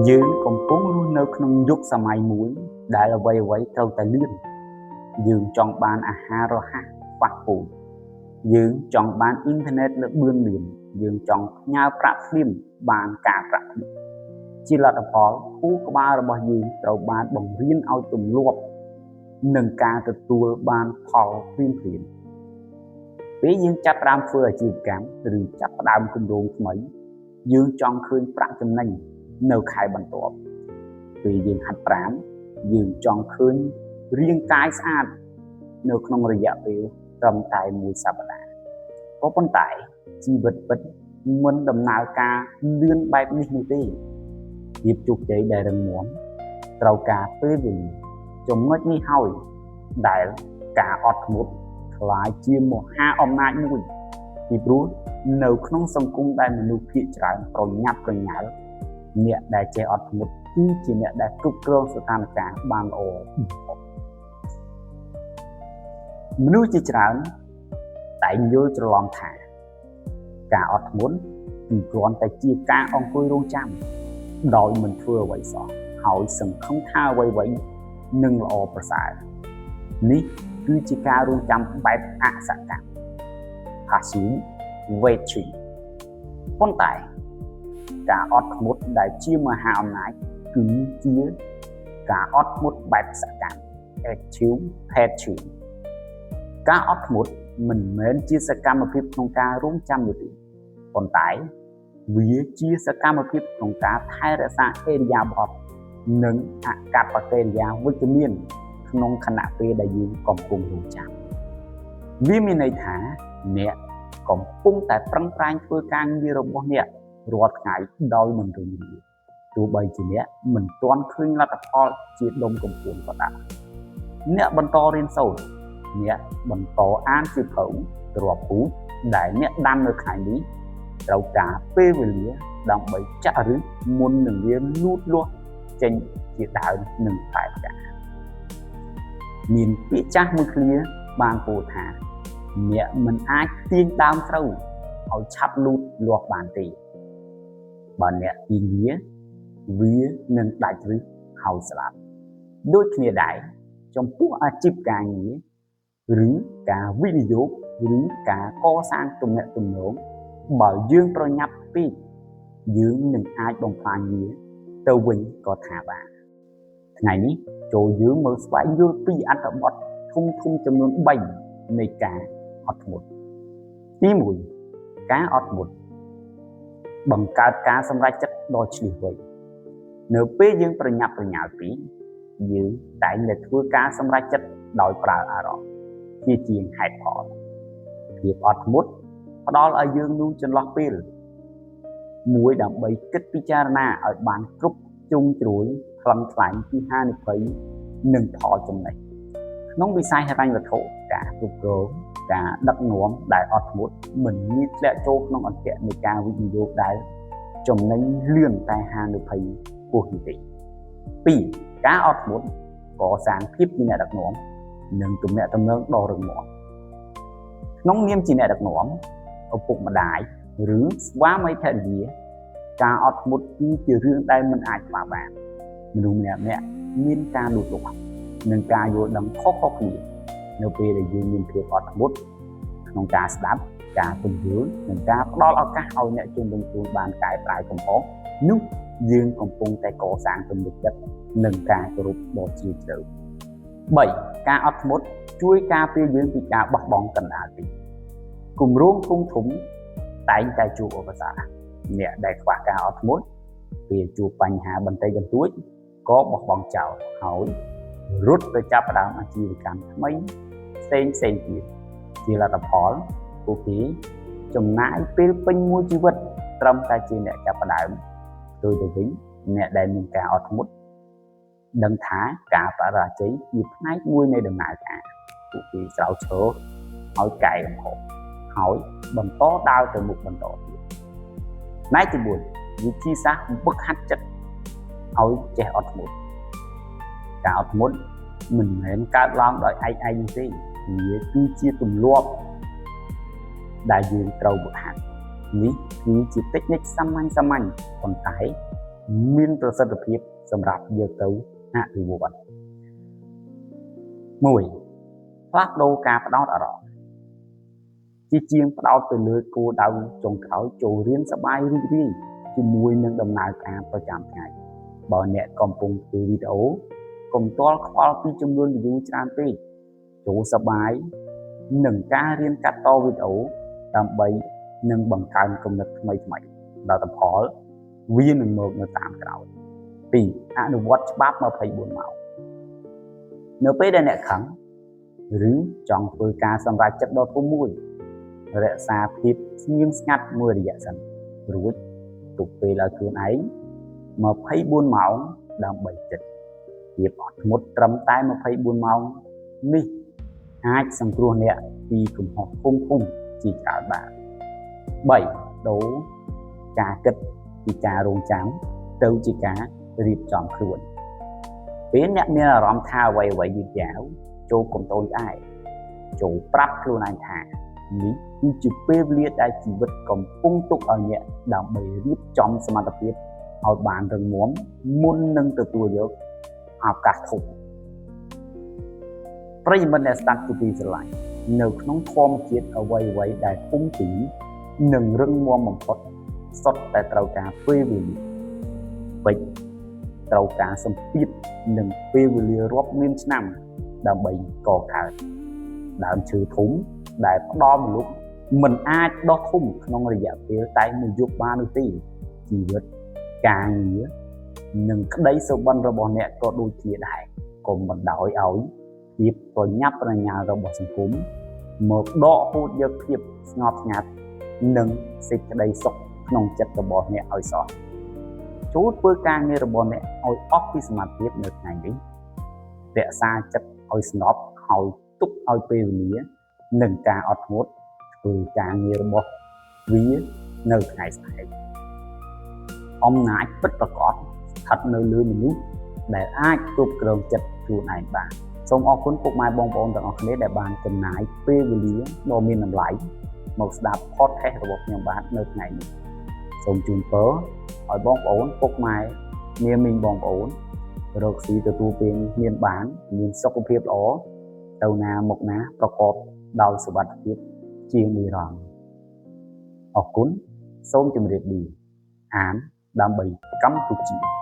យើងកំពុងរស់នៅក្នុងយុគសម័យមួយដែលអ្វីៗត្រូវតែលឿនយើងចង់បានអាហាររហ័សហ្វាស់ពូជយើងចង់បានអ៊ីនធឺណិតល្បឿនលឿនយើងចង់ផ្ញើប្រាក់ភ្លាមបានការប្រាក់ភ្លាមជាលទ្ធផលខួរក្បាលរបស់យើងត្រូវបានបង្រៀនឲ្យទម្លាប់នឹងការទទួលបានផលភ្លាមភ្លាមពេលយើងចាប់ផ្ដើមធ្វើអាជីវកម្មឬចាប់ផ្ដើមគម្រោងថ្មីយើងចង់ឃើញប្រាក់ចំណេញនៅខែបន្ទាប់ពេលយើងហាត់ប្រាណយើងចង់ឃើញរាងកាយស្អាតនៅក្នុងរយៈពេលត្រឹមតែមួយសប្តាហ៍ក៏ប៉ុន្តែជីវិតពិតមិនដំណើរការលឿនបែបនេះនោះទេភាពជោគជ័យដែលរឹងមាំត្រូវការពេលវេលាចំណុចនេះហើយដែលការអត់ធ្មត់ក្លាយជាមហាអំណាចមួយពីព្រោះនៅក្នុងសង្គមដែលមនុស្សភាគច្រើនប្រញាប់ប្រញាល់អ្នកដែលចេះអត់ធ្មត់គឺជាអ្នកដែលគ្រប់គ្រងស្ថានភាពបានល្អបំផុតមនុស្សជាច្រើនតែងយល់ច្រឡំថាការអត់ធ្មត់គឺគ្រាន់តែជាការអង្គុយរង់ចាំដោយមិនធ្វើអ្វីសោះហើយសង្ឃឹមថាអ្វីៗនឹងល្អប្រសើរនេះគឺជាការរង់ចាំបែបអសកម្ម passive waiting ប៉ុន្តែការអត់ធ្មត់ដែលជាមហាអំណាចគឺជាការអត់ធ្មត់បែបសកម្ម active patience ការអត់ធ្មត់មិនមែនជាសកម្មភាពក្នុងការរង់ចាំនោះទេប៉ុន្តែវាជាសកម្មភាពក្នុងការថែរក្សាឥរិយាបថនិងអាកប្បកិរិយាវិជ្ជមានក្នុងខណៈពេលដែលយើងកំពុងរង់ចាំវាមានន័យថាអ្នកកំពុងតែប្រឹងប្រែងធ្វើការងាររបស់អ្នករាល់ថ្ងៃដោយមិនរុញរាទោះបីជាអ្នកមិនទាន់ឃើញលទ្ធផលជាដុំកំភួនក៏ដោយអ្នកបន្តរៀនសូត្រអ្នកបន្តអានសៀវភៅទ្រាប់ពូជដែលអ្នកដាំនៅថ្ងៃនេះត្រូវការពេលវេលាដើម្បីចាក់ឫសមុននឹងវាលូតលាស់ចេញជាដើមនិងផ្លែផ្កាមានពាក្យចាស់មួយឃ្លាបានពោលថាអ្នកមិនអាចទាញដើមស្រូវឲ្យឆាប់លូតលាស់បានទេបើអ្នកទាញវាវានឹងដាច់ឫសហើយស្លាប់ដូចគ្នាដែរចំពោះអាជីពការងារឬការវិនិយោគឬការកសាងទំនាក់ទំនងបើយើងប្រញាប់ពេកយើងនឹងអាចបំផ្លាញវាទៅវិញក៏ថាបានថ្ងៃនេះចូលយើងមកស្វែងយល់ពីអត្ថបទធំធំចំនួន3នៃការអត់ធ្មត់ទី1ការអត់ធ្មត់បង្កើតការសម្រេចចិត្តដ៏ឈ្លាសវៃនៅពេលយើងប្រញាប់ប្រញាល់ពេកយើងតែងតែធ្វើការសម្រេចចិត្តដោយប្រើអារម្មណ៍ជាជាងហេតុផលភាពអត់ធ្មត់ផ្ដល់ឲ្យយើងនូវចន្លោះពេលមួយដើម្បីគិតពិចារណាឲ្យបានគ្រប់ជ្រុងជ្រោយថ្លឹងថ្លែងពីហានិភ័យនិងផលចំណេញក្នុងវិស័យហិរញ្ញវត្ថុការគ្រប់គ្រងការដឹកនាំដែលអត់ធ្មត់មិនងាយធ្លាក់ចូលក្នុងអន្ទាក់នៃការវិនិយោគដែលចំណេញលឿនតែហានិភ័យខ្ពស់នោះទេ2ការអត់ធ្មត់កសាងភាពជាអ្នកដឹកនាំនិងទំនាក់ទំនងដ៏រឹងមាំក្នុងនាមជាអ្នកដឹកនាំឪពុកម្ដាយឬស្វាមីភរិយាការអត់ធ្មត់គឺជារឿងដែលមិនអាចខ្វះបានមនុស្សម្នាក់ៗមានការលូតលាស់និងការយល់ដឹងខុសៗគ្នានៅពេលដែលយើងមានភាពអត់ធ្មត់ក្នុងការស្ដាប់ការពន្យល់និងការផ្ដល់ឱកាសឲ្យអ្នកជុំវិញខ្លួនបានកែប្រែកំហុសនោះយើងកំពុងតែកសាងទំនុកចិត្តនិងការគោរពដ៏ជ្រាលជ្រៅ3ការអត់ធ្មត់ជួយការពារយើងពីការបោះបង់កណ្ដាលទីគម្រោងធំធំតែងតែជួបឧបសគ្គអ្នកដែលខ្វះការអត់ធ្មត់ពេលជួបបញ្ហាបន្តិចបន្តួចក៏បោះបង់ចោលហើយរត់ទៅចាប់ផ្ដើមអាជីវកម្មថ្មីផ្សេងផ្សេងទៀតជាលទ្ធផលពួកគេចំណាយពេលពេញមួយជីវិតត្រឹមតែជាអ្នកចាប់ផ្ដើមផ្ទុយទៅវិញអ្នកដែលមានការអត់ធ្មត់ដឹងថាការបរាជ័យជាផ្នែកមួយនៃដំណើរការពួកគេស្រោចឈរឲ្យកែកំហុសហើយបន្តដើរទៅមុខបន្តទៀតផ្នែកទី4វិធីសាស្ត្រវឹកហាត់ចិត្តឲ្យចេះអត់ធ្មត់ការអត់ធ្មត់មិនមែនកើតឡើងដោយឯកឯងនោះទេវាគឺជាទម្លាប់ដែលយើងត្រូវវឹកហាត់ នេះគឺជា technique សាមញ្ញសាមញ្ញប៉ុន្តែមានប្រសិទ្ធភាពសម្រាប់យកទៅអនុវត្ត1ផ្លាស់ប្ដូរការផ្ដោតអារម្មណ៍ជាជាងផ្ដោតទៅលើគោលដៅចុងក្រោយចូលរៀនសប្បាយរីករាយជាមួយនឹងដំណើរការប្រចាំថ្ងៃបើអ្នកកំពុងធ្វើវីដេអូកុំទាល់ខ្វល់ពីចំនួន view ច្រើនពេកចូលសប្បាយនឹងការរៀនកាត់តវីដេអូដើម្បីនឹងបង្កើនគំនិតថ្មីថ្មីលទ្ធផលវានឹងមកនៅតាមក្រោយ2អនុវត្តច្បាប់24ម៉ោងនៅពេលដែលអ្នកខឹងឬចង់ធ្វើការសម្រេចចិត្តដ៏ធំមួយរក្សាភាពស្ងៀមស្ងាត់មួយរយៈសិនរួចទុកពេលឲ្យខ្លួនឯង24ម៉ោងដើម្បីគិតភាពអត់ធ្មត់ត្រឹមតែ24ម៉ោងនេះអាចសង្គ្រោះអ្នកពីកំហុសធំធំជាច្រើនបាន3ដូរការគិតពីការរងចាំទៅជាការរៀបចំខ្លួនពេលអ្នកមានអារម្មណ៍ថាអ្វីអ្វីយឺតយ៉ាវចូលកុំតូចឯងចូលប្រាប់ខ្លួនឯងថានេះគឺជាពេលវេលាដែលជីវិតកំពុងទុកឲ្យអ្នកដើម្បីរៀបចំសមត្ថភាពឲ្យបានរឹងមាំមុននឹងទទួលយកឱកាសធំប្រិយមិត្តអ្នកស្ដាប់ជាទីស្រឡាញ់នៅក្នុងធម្មជាតិអ្វីអ្វីដែលធំធេងនិងរឹងមាំបំផុតសុទ្ធតែត្រូវការពេលវេលាពេជ្រត្រូវការសម្ពាធនិងពេលវេលារាប់លានឆ្នាំដើម្បីកកើតដើមឈើធំដែលផ្ដល់ម្លប់មិនអាចដោះធំក្នុងរយៈពេលតែមួយយប់បាននោះទេជីវិតការងារនិងក្តីសុបិនរបស់អ្នកក៏ដូចគ្នាដែរកុំបណ្ដោយឲ្យភាពប្រញាប់ប្រញាល់របស់សង្គមមកដកហូតយកភាពស្ងប់ស្ងាត់និងសេចក្តីសុខក្នុងចិត្តរបស់អ្នកឲ្យសោះចូលធ្វើការងាររបស់អ្នកឲ្យអស់ពីសមត្ថភាពនៅថ្ងៃនេះរក្សាចិត្តឲ្យស្ងប់ហើយទុកឲ្យពេលវេលានិងការអត់ធ្មត់ធ្វើការងាររបស់វានៅថ្ងៃស្អែកអំណាចពិតប្រាកដស្ថិតនៅលើមនុស្សដែលអាចគ្រប់គ្រងចិត្តខ្លួនឯងបានសូមអរគុណពុកម៉ែបងប្អូនទាំងអស់គ្នាដែលបានចំណាយពេលវេលាដ៏មានតម្លៃមកស្ដាប់ podcast របស់ខ្ញុំបាទនៅថ្ងៃនេះសូមជូនពរឲ្យបងប្អូនពុកម៉ែនាមីងបងប្អូនរកស៊ីទទួលពេលមានបានមានសុខភាពល្អទៅណាមកណាប្រកបដោយសុវត្ថិភាពជានិរន្តរ៍អរគុណសូមជម្រាបលាអានដើម្បីកម្ពុជា។